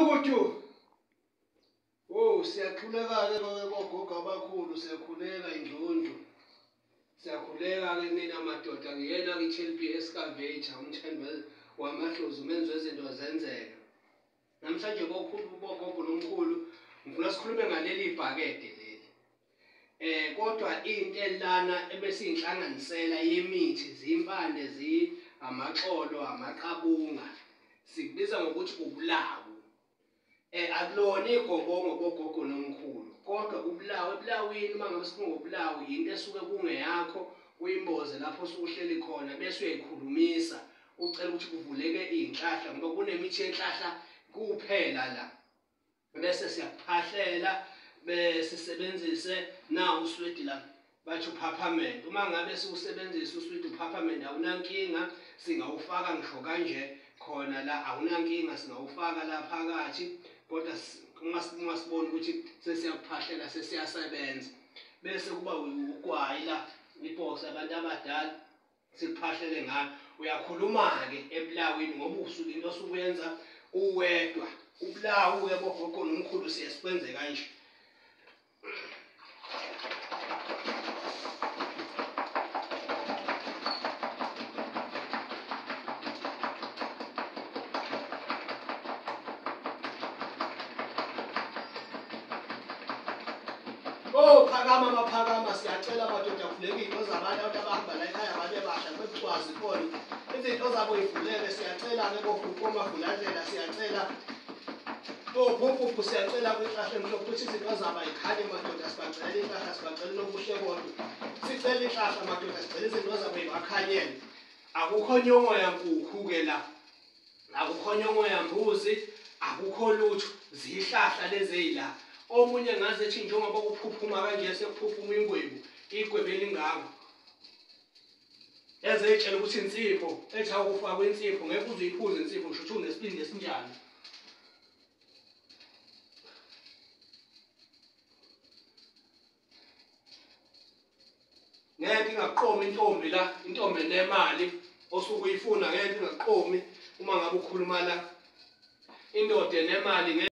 Gulukudu. Oh, siyakhuleka-ke bogogo abakhulu, siyakhuleka indlondlo. Siyakhuleka-ke nina madoda, ngiyena-ke i-TLB excavator, umthembu wamadlozi, umenzi wezinto zenzeka. Namhlanje bokhulu bogogo nomkhulu, ngifuna sikhulume ngaleli bhakede leli. Kodwa into elana ebesiyinhlanganisela yemithi, zimpande, amaxolo, amaqabunga, sikubiza ngokuthi ubulawu. Akulona igobongo bogogo nomkhulu, kodwa ubulawu. Ebulawini uma ngabe sikhuluma ngobulawu, into esuke kungeyakho, uyimboze lapho osuke uhleli khona, bese uyayikhulumisa, ucela ukuthi kuvuleke iy'nhlahla, ngoba kunemithi yenhlahla kuphela la. Bese siyakuphahlela, sisebenzise nawu uswidi la, bathi uphaphamende. Uma ngabe siwusebenzisa uswidi uphaphamende, awunankinga, singawufaka ngisho kanje khona la, awunankinga, singawufaka la phakathi. Kodwa uma sibona ukuthi sesiyakuphahlela, sesiyasebenza, bese kuba ugwayi la, ibox abantu abadala, sikuphahlele ngayo. Uyakhuluma-ke ebulawini, ngoba usuke into osukuyenza uwedwa. Ubulawu-ke bogogo nomkhulu siye sikwenze kanje. Oh, phakama maphakama, siyacela madoda, kuvuleke iy'nto zabantu, abantu abahamba la ekhaya babe basha bekucwazi khona, izinto zabo yivuleke. Siyacela-ke komavulandlela, siyacela kophupuphu, siyacela kwinhlahla emhlophe ukuthi izinto zabo ayikhanye madoda. Sibacela inhlahla, sibacela nobuhle, kodwa sicela inhlahla madoda, sicela izinto zabo yibakhanyele. Akukho nyongo yankukhu-ke la, akukho nyongo yambuzi, akukho lutho, zihlahla lezi ey'la. Omunye ngaze ethi njengoba kuphuphuma kanje, sekuphuphuma ingwebu, igwebu elingaka, ezeyitshela ukuthi insipho, ethi awukufakwa insipho, ngeke uze uyiphuze insipho. Ngisho ukuthi unesibindi esinjani. Ngeke ingaqomi intombi la, intombi enemali osuke uyifuna, ngeke ingaqomi uma ngabe ukhuluma la, indoda enemali.